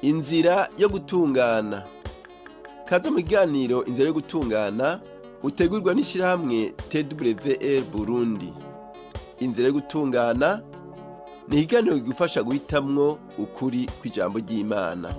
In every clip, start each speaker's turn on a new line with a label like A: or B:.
A: Inzira yo gutungana. Kaze mu kiganiro Inzira yo gutungana utegurwa n'ishirahamwe TWR Burundi. Inzira yo gutungana ni ikiganiro kigufasha guhitamwo ukuri kw'ijambo ry'Imana.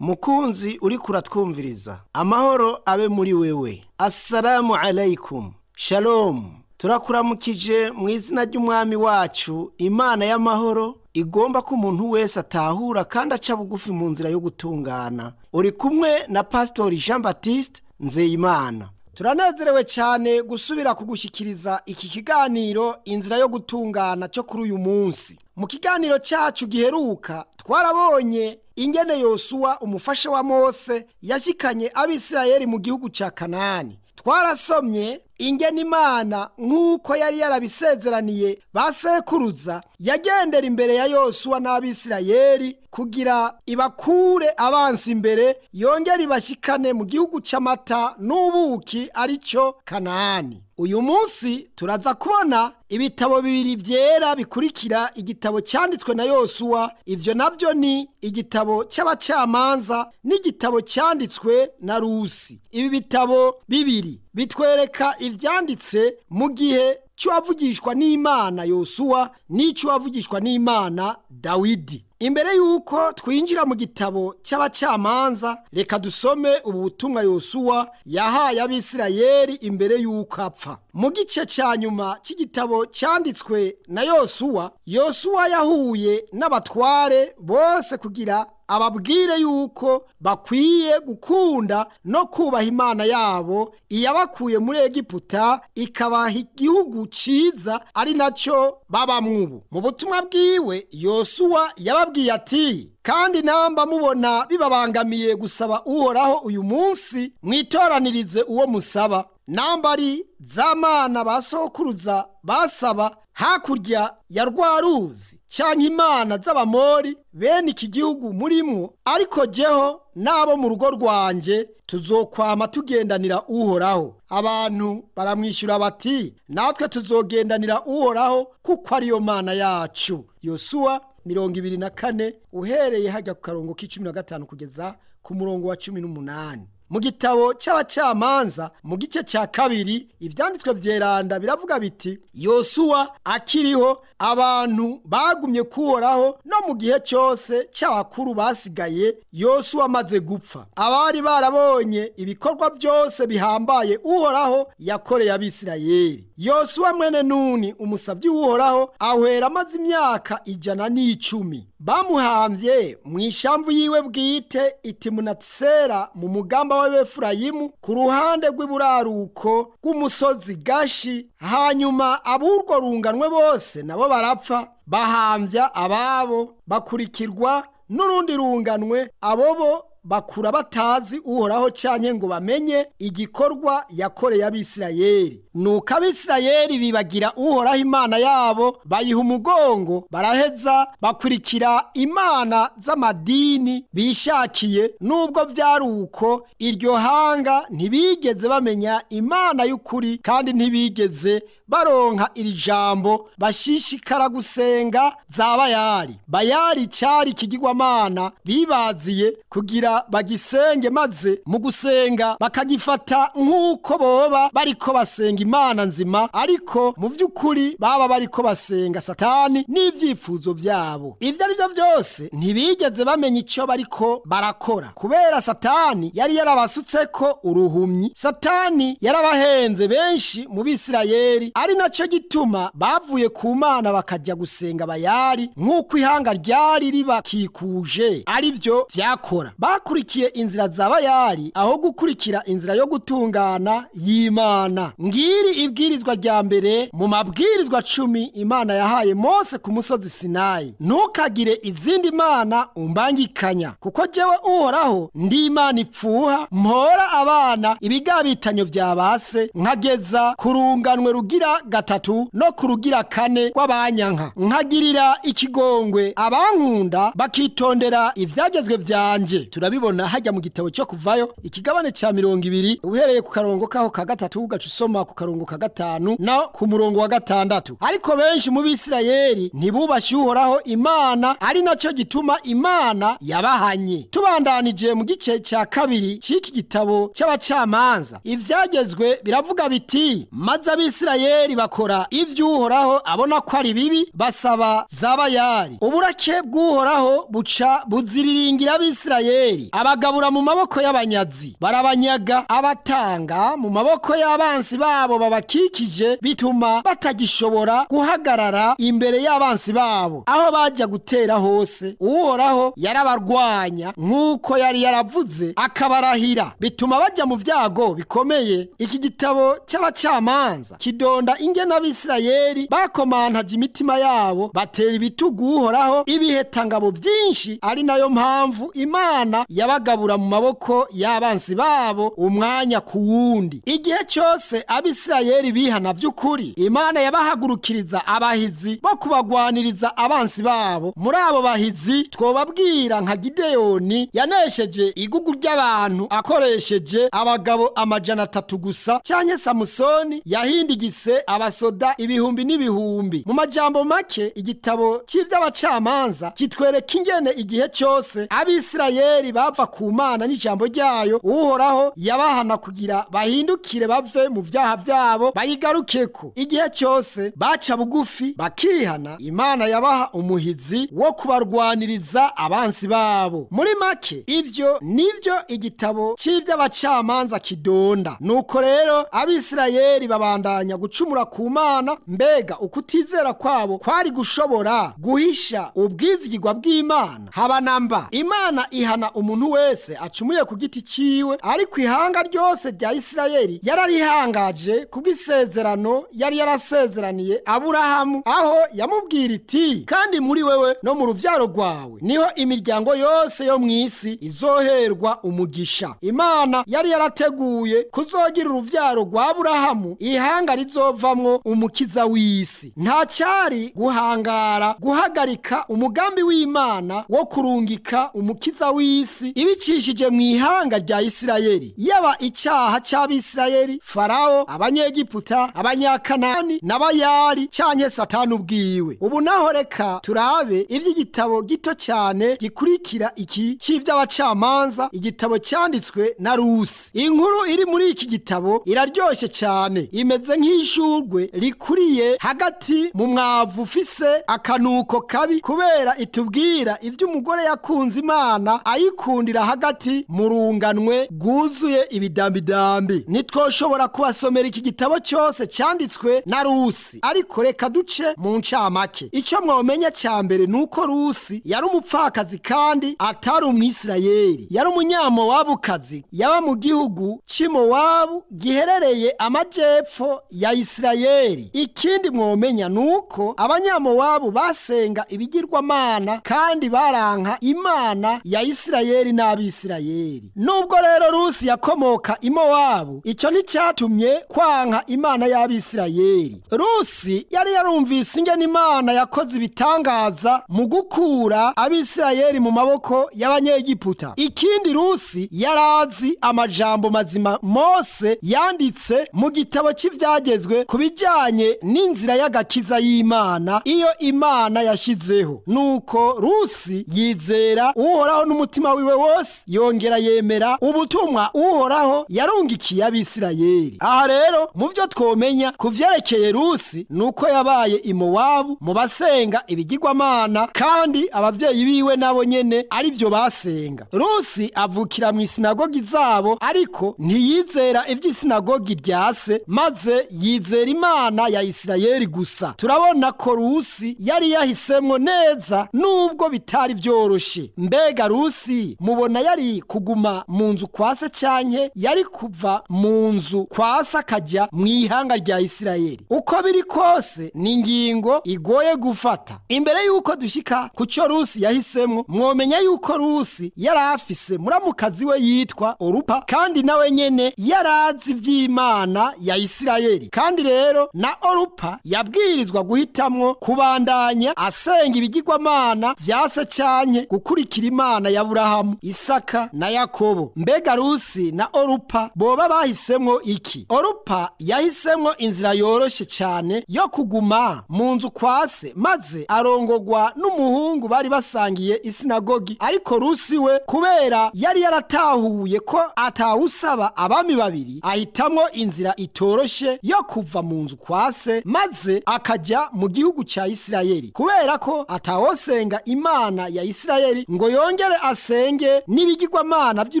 B: Mukunzi uriko uratwumviriza, amahoro abe muri wewe. Assalamu alaikum, shalom. Turakuramukije mu izina ry'umwami wacu, Imana y'amahoro igomba ko umuntu wese atahura kandi aca bugufi mu nzira yo gutungana. Uri kumwe na Pastori Jean Baptiste Nzeyimana. Turanezerewe cyane gusubira kugushyikiriza iki kiganiro Inzira yo gutungana cyo kuri uyu munsi. Mu kiganiro cyacu giheruka twarabonye ingene Yosuwa umufasha wa Mose yashikanye Abisirayeli mu gihugu ca Kanani. Twarasomye ingene Imana nk'uko yari yarabisezeraniye basekuruza yagendera imbere ya Yosuwa n'Abisirayeli kugira ibakure abansi imbere yongere ibashikane mu gihugu c'amata n'ubuki arico Kanani. Uyu munsi turaza kubona ibitabo bibiri vyera bikurikira igitabo cyanditswe na Yosuwa. Ivyo navyo ni igitabo c'abacamanza n'igitabo cyanditswe na Rusi. Ibi bitabo bibiri bitwereka ivyanditse mu gihe c'uwavugishwa n'Imana Yosuwa n'ic'uwavugishwa n'Imana Dawidi. Imbere yuko twinjira mu gitabo c'abacamanza, reka dusome ubu butumwa Yosuwa yahaye Abisirayeli imbere yuko apfa. Mu gice ca nyuma c'igitabo cyanditswe na Yosuwa, Yosuwa yahuye n'abatware bose kugira ababwire yuko bakwiye gukunda no kubaha Imana yabo iyabakuye muri Egiputa ikabaha igihugu ciza ari naco babamwo ubu. Mu butumwa bwiwe Yosuwa yababwiye ati: kandi namba mubona bibabangamiye gusaba Uhoraho uyu munsi, mwitoranirize uwo musaba. Namba ari za mana basokuruza basaba hakurya ya rwaruzi canke imana z'Abamori bene iki gihugu murimwo, ariko jeho nabo mu rugo rwanje tuzokwama tugendanira Uhoraho. Abantu baramwishyura bati: natwe tuzogendanira Uhoraho kuko ariyo mana yacu. Yosuwa 24 uhereye hajya ku karongo k'15 kugeza ku murongo wa 18. Mu gitabo c'abacamanza mu gice ca kabiri ivyanditswe vyeranda biravuga biti: Yosuwa akiriho abantu bagumye kuhoraho no mu gihe cyose cy'abakuru basigaye Yosuwa amaze gupfa. Abari barabonye ibikorwa byose bihambaye Uhoraho yakoreye Abisirayeli. Yosuwa mwene Nuni umusavyi w'Uhoraho ahwera amaze imyaka 110. Bamuhamvye mu ishamvu yiwe bwite Itimunatsera mu mugamba w'Abefurayimu ku ruhande rw'iburaruko rw'umusozi Gashi. Hanyuma aburwo runganwe bose nabo barapfa, bahamvya ababo bakurikirwa n'urundi runganwe, abobo bakura batazi Uhoraho canke ngo bamenye igikorwa yakoreye Abisirayeli. Nuko Abisirayeli bibagira Uhoraho Imana yabo, bayiha umugongo, baraheza bakurikira imana z'amadini bishakiye. Nubwo vyari uko, iryo hanga ntibigeze bamenya Imana y'ukuri kandi ntibigeze baronka iri jambo, bashishikara gusenga za Bayali. Bayali cari ikigirwamana bibaziye kugira bagisenge, maze mu gusenga bakagifata nk'uko boba bariko basenga Imana nzima, ariko mu vy'ukuri baba bariko basenga Satani n'ivyifuzo vyabo. Ivyo ari vyo vyose ntibigeze bamenya ico bariko barakora, kubera Satani yari yarabasutseko uruhumyi. Satani yarabahenze benshi mu Bisirayeli, ari naco gituma bavuye ku Mana bakaja gusenga Bayali nk'uko ihanga ryari ribakikuje arivyo vyakora. Bakurikiye inzira za Bayali aho gukurikira inzira yo gutungana y'Imana. Ngiri ibwirizwa rya mbere mu mabwirizwa 10 Imana yahaye Mose ku musozi Sinayi: ntukagire izindi mana umbangikanya, kuko jewe Uhoraho ndi Imana ipfuha, mpora abana ibigabitanyo vya base, nkageza kurunganwe rugira gatatu no kurugira kane kw'abanyanka, nkagirira ikigongwe abankunda bakitondera ivyagezwe vyanje. Urabibona hajya mu gitabo cyo Kuvayo ikigabane ca 20, uhereye ku karongo kaho ka 3 ugaca usoma ku karongo ka 5 na ku murongo wa 6. Ariko benshi mu Bisirayeli ntibubashye Uhoraho Imana, ari naco gituma Imana yabahanye. Tubandanije mu gice ca 2 c'iki gitabo c'abacamanza, ivyagezwe biravuga biti: maze Abisirayeli bakora ivy'Uhoraho abona ko ari bibi, basaba Zabayari. Uburake bw'Uhoraho buca buziriringira Abisirayeli, abagabura mu maboko y'abanyazi, barabanyaga, abatanga mu maboko y'abansi babo babakikije, bituma batagishobora guhagarara imbere y'abansi babo. Aho bajya gutera hose Uhoraho yarabarwanya nk'uko yari yaravuze akabarahira, bituma bajya mu vyago bikomeye. Iki gitabo c'abacamanza kidonda ingene Abisirayeli bakomantaje imitima yabo, batera ibitugu Uhoraho ibihetangabo vyinshi, ari nayo mpamvu Imana yabagabura mu maboko y'abansi babo umwanya ku wundi. Igihe cyose Abisirayeli bihana vy'ukuri, Imana yabahagurukiriza abahizi bo kubagwaniriza abansi babo. Muri abo bahizi twobabwira nka Gideyoni yanesheje igugu ry'abantu akoresheje abagabo 300 gusa, canke Samusoni yahindigise abasoda ibihumbi n'ibihumbi. Mu majambo make, igitabo cy'ivy'abacamanza kitwereka ingene igihe cyose Abisirayeli bava ku Mana n'ijambo ryayo, Uhoraho yabahana kugira bahindukire bave mu vyaha vyabo bayigarukeko. Igihe cyose baca bugufi bakihana, Imana yabaha umuhizi wo kubarwaniriza abansi babo. Muri make, ivyo nivyo igitabo cy'ivy'abacamanza kidonda. Nuko rero Abisirayeli babandanya gucumura ku Mana. Mbega ukutizera kwabo kwari gushobora guhisha ubwizigirwa bw'Imana? Haba namba. Imana ihana umuntu wese acumuye ku giti ciwe, ariko ihanga ryose rya Isirayeli yararihangaje kubw'isezerano yari yarasezeraniye Aburahamu, aho yamubwira iti: kandi muri wewe no mu ruvyaro rwawe niho imiryango yose yo mw'isi izoherwa umugisha. Imana yari yarateguye kuzogira uruvyaro rwa Aburahamu ihanga rizovamwo umukiza w'isi. Nta cyari guhangara guhagarika umugambi w'Imana wo kurungika umukiza w'isi ibicishije mu ihanga rya Isirayeli. Yaba icyaha cy'Abisirayeli, Farao, Abanyegiputa, Abanyakanani n'Abayali, canke Satani ubwiwe. Ubu naho reka turabe ivy'igitabo gito cyane gikurikira iki cy'ivy'abacamanza, igitabo cyanditswe na Rusi. Inkuru iri muri iki gitabo iraryoshe cyane, imeze nk'ishurwe rikuriye hagati mu mwavu ufise akanuko kabi, kubera itubwira ivy'umugore yakunze Imana ayikundira hagati mu runganwe rwuzuye ibidambidambi. Nitwoshobora kubasomera iki gitabo cyose cyanditswe na Rusi, ariko reka duce mu ncamake. Icyo mwomenya cya mbere nuko Rusi yari umupfakazi kandi atari umwisirayeli, yari umunyamowabukazi, yaba mu gihugu c'Imowabu giherereye amajepfo ya Isirayeli. Ikindi mwomenya nuko abanyamowabu basenga ibigirwamana kandi baranka Imana ya Isirayeli n'Abisirayeli. Nubwo rero Rusi yakomoka Imowabu, icyo nticyatumye kwanka Imana y'Abisirayeli. Rusi yari yarumvise ingene Imana yakoze ibitangaza mu gukura Abisirayeli mu maboko y'Abanyegiputa. Ikindi, Rusi yarazi amajambo mazima Mose yanditse mu gitabo cy'ivyagezwe ku bijyanye n'inzira y'agakiza y'Imana iyo Imana yashizeho. Nuko Rusi yizera Uhoraho n'umutima wiwe wose, yongera yemera ubutumwa Uhoraho yarungikiye Abisirayeli. Aha rero mu byo twomenya ku vyerekeye Rusi nuko yabaye Imowabu mu basenga ibigirwamana, kandi abavyeyi biwe nabo nyene ari byo basenga. Rusi avukira mu isinagogi zabo, ariko ntiyizera ivy'isinagogi ryase, maze yizera Imana ya Isirayeli gusa. Turabona ko Rusi yari yahisemwo neza nubwo bitari vyoroshe. Mbega Rusi mubona yari kuguma mu nzu kwase canke yari kuva mu nzu kwase akajya mu ihanga rya Isirayeli? Uko biri kose ni ingingo igoye gufata. Imbere yuko dushika ku cyo Rusi yahisemwo, mwomenya yuko Rusi yari afise muramukazi we yitwa Orupa, kandi nawe nyene yarazi ivy'Imana ya Isirayeli. Kandi rero na Orupa yabwirizwa guhitamwo kubandanya asenga ibigirwamana vyase canke gukurikira Imana ya Aburahamu. Aburahamu, Isaka na Yakobo. Mbega Rusi na Orupa boba bahisemwo iki? Orupa yahisemwo inzira yoroshe cyane yo kuguma mu nzu kwase, maze arongogwa n'umuhungu bari basangiye isinagogi. Ariko Rusi we, kubera yari yaratahuye ko atawusaba abami babiri, ahitamwo inzira itoroshe yo kuva mu nzu kwase, maze akajya mu gihugu cya Isirayeli, kubera ko atawosenga Imana ya Isirayeli ngo yongere asenge n'ibigirwamana by'i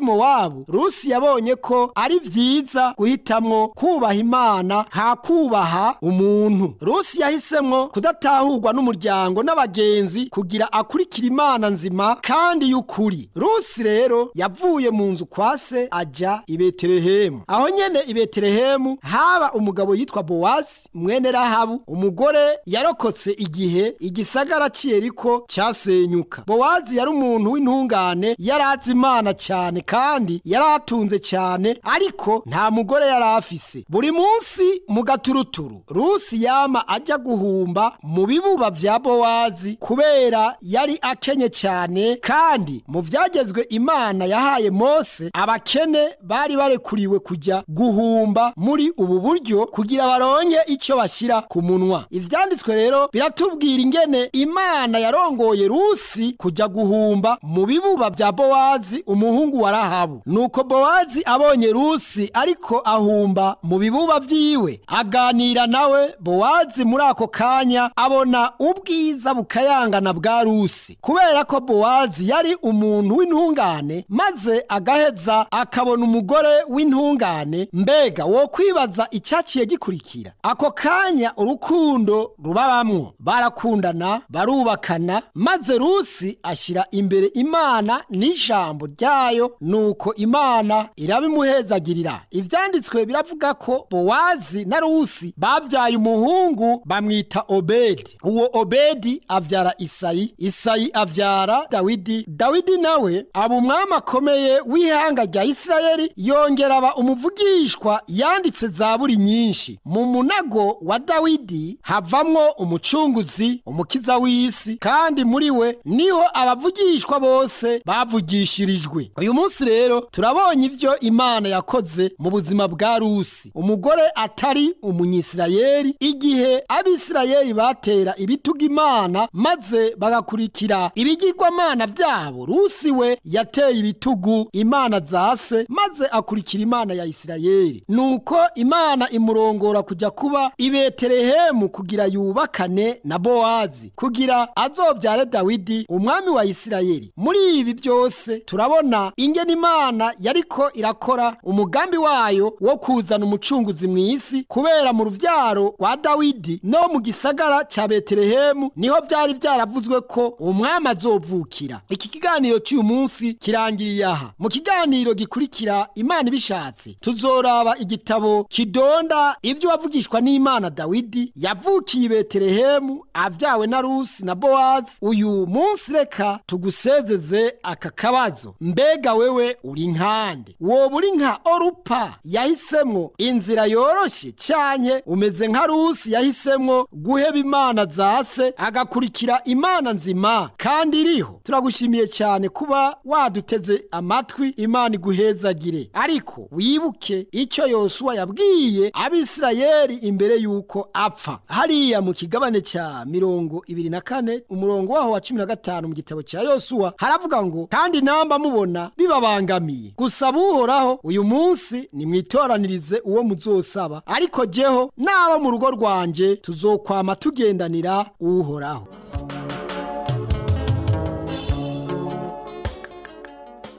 B: Mowabu. Rusi yabonye ko ari vyiza guhitamwo kubaha Imana ha kubaha umuntu. Rusi yahisemwo kudatahurwa n'umuryango n'abagenzi kugira akurikira Imana nzima kandi y'ukuri. Rusi rero yavuye mu nzu kwase ajya i Betelehemu. Aho nyene i Betelehemu haba umugabo yitwa Bowazi mwene Rahabu, umugore yarokotse igihe igisagara cy'i Yeriko cyasenyuka. Bowazi yari umuntu w'intungane, yarazi Imana cyane kandi yaratunze cyane, ariko nta mugore yari afise. Buri munsi mu gaturuturu Rusi yama ajya guhumba mu bibuba vya Bowazi, kubera yari akenye cyane, kandi mu vyagezwe Imana yahaye Mose, abakene bari barekuriwe kujya guhumba muri ubu buryo kugira baronke icyo bashyira ku munwa. Ivyanditswe rero biratubwira ingene Imana yarongoye Rusi kujya guhumba mu bibuba vya Bowazi umuhungu wa Rahabu. Nuko Bowazi abonye Rusi ariko ahumba mu bibuba vyiwe, aganira nawe. Bowazi muri ako kanya abona ubwiza bukayangana bwa Rusi, kubera ko Bowazi yari umuntu w'intungane, maze agaheza akabona umugore w'intungane. Mbega wo kwibaza icyaciye gikurikira? Ako kanya urukundo rubabamwo, barakundana, barubakana, maze Rusi ashyira imbere Imana n'ijambo ryayo, nuko Imana irabimuhezagirira. Ivyanditswe biravuga ko Bowazi na Rusi bavyaye umuhungu bamwita Obedi. Uwo Obedi avyara Isayi, Isayi avyara Dawidi, Dawidi nawe aba umwami akomeye w'ihanga rya Isirayeli, yongera aba umuvugishwa yanditse zaburi nyinshi. Mu munago wa Dawidi havamwo umucunguzi, umukiza w'isi, kandi muri we niho abavugishwa bose bavugishirijwe. Uyu munsi rero turabonye ivyo Imana yakoze mu buzima bwa Rusi, umugore atari umunyisirayeli. Igihe Abisirayeli batera ibituga Imana maze bagakurikira ibigirwamana vyabo, Rusi we yateye ibitugu Imana zase maze akurikira Imana ya Isirayeli. Nuko Imana imurongora kujya kuba i Betelehemu kugira yubakane na Bowazi, kugira azovyare Dawidi umwami wa Isirayeli. Muri ibi byose turabona ingene Imana yariko irakora umugambi wayo wo kuzana umucunguzi mw'isi, kubera mu ruvyaro rwa Dawidi no mu gisagara ca Betelehemu niho vyari vyaravuzwe ko umwami azovukira. Iki kiganiro cy'uyu munsi kirangiriye aha. Mu kiganiro gikurikira, Imana ibishatse, tuzoraba igitabo kidonda ivyo wavugishwa n'Imana Dawidi yavukiye i Betelehemu avyawe na Rusi na Bowazi. Uyu munsi reka tugusezeze aka kabazo: mbega wewe uri nkande? Woba uri nka Orupa yahisemwo inzira yoroshe, canke umeze nka Rusi yahisemwo guheba Imana zase agakurikira Imana nzima kandi iriho? Turagushimiye cyane kuba waduteze amatwi. Imana iguhezagire. Ariko wibuke icyo Yosuwa yabwiye Abisirayeli imbere yuko apfa, hariya mu kigabane cya 24 umurongo waho wa 15 mu gitabo cya Yosuwa, haravuga ngo: kandi namba mubona bibabangamiye gusa Uhoraho uyu munsi nimwitoranirize uwo muzosaba, ariko jeho nabo mu rugo rwanje tuzokwama tugendanira Uhoraho.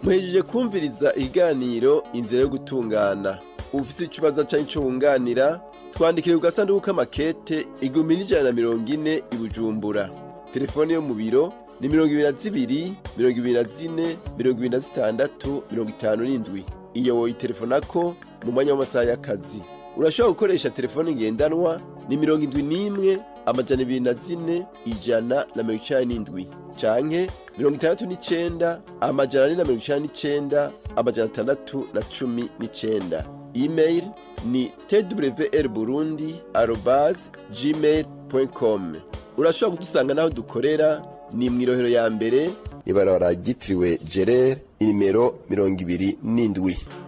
A: Muhejeje kumviriza ikiganiro Inzira yo Gutungana. Ufise ikibazo canke ico wunganira, twandikire ku gasanduku k'amakete 1140 i Bujumbura. Telefone yo mu biro ni 22 24 26 57. Iyo woyitelefonako mu mwanya w'amasaha y'akazi. Urashobora gukoresha telefone ngendanwa ni 71 204 197 canke 69 499 619. Email ni twrburundi@gmail.com. Urashobora kudusanga naho dukorera ni mw'irohero ya mbere, ibarabara ryitiriwe Gerere, Inimero 27.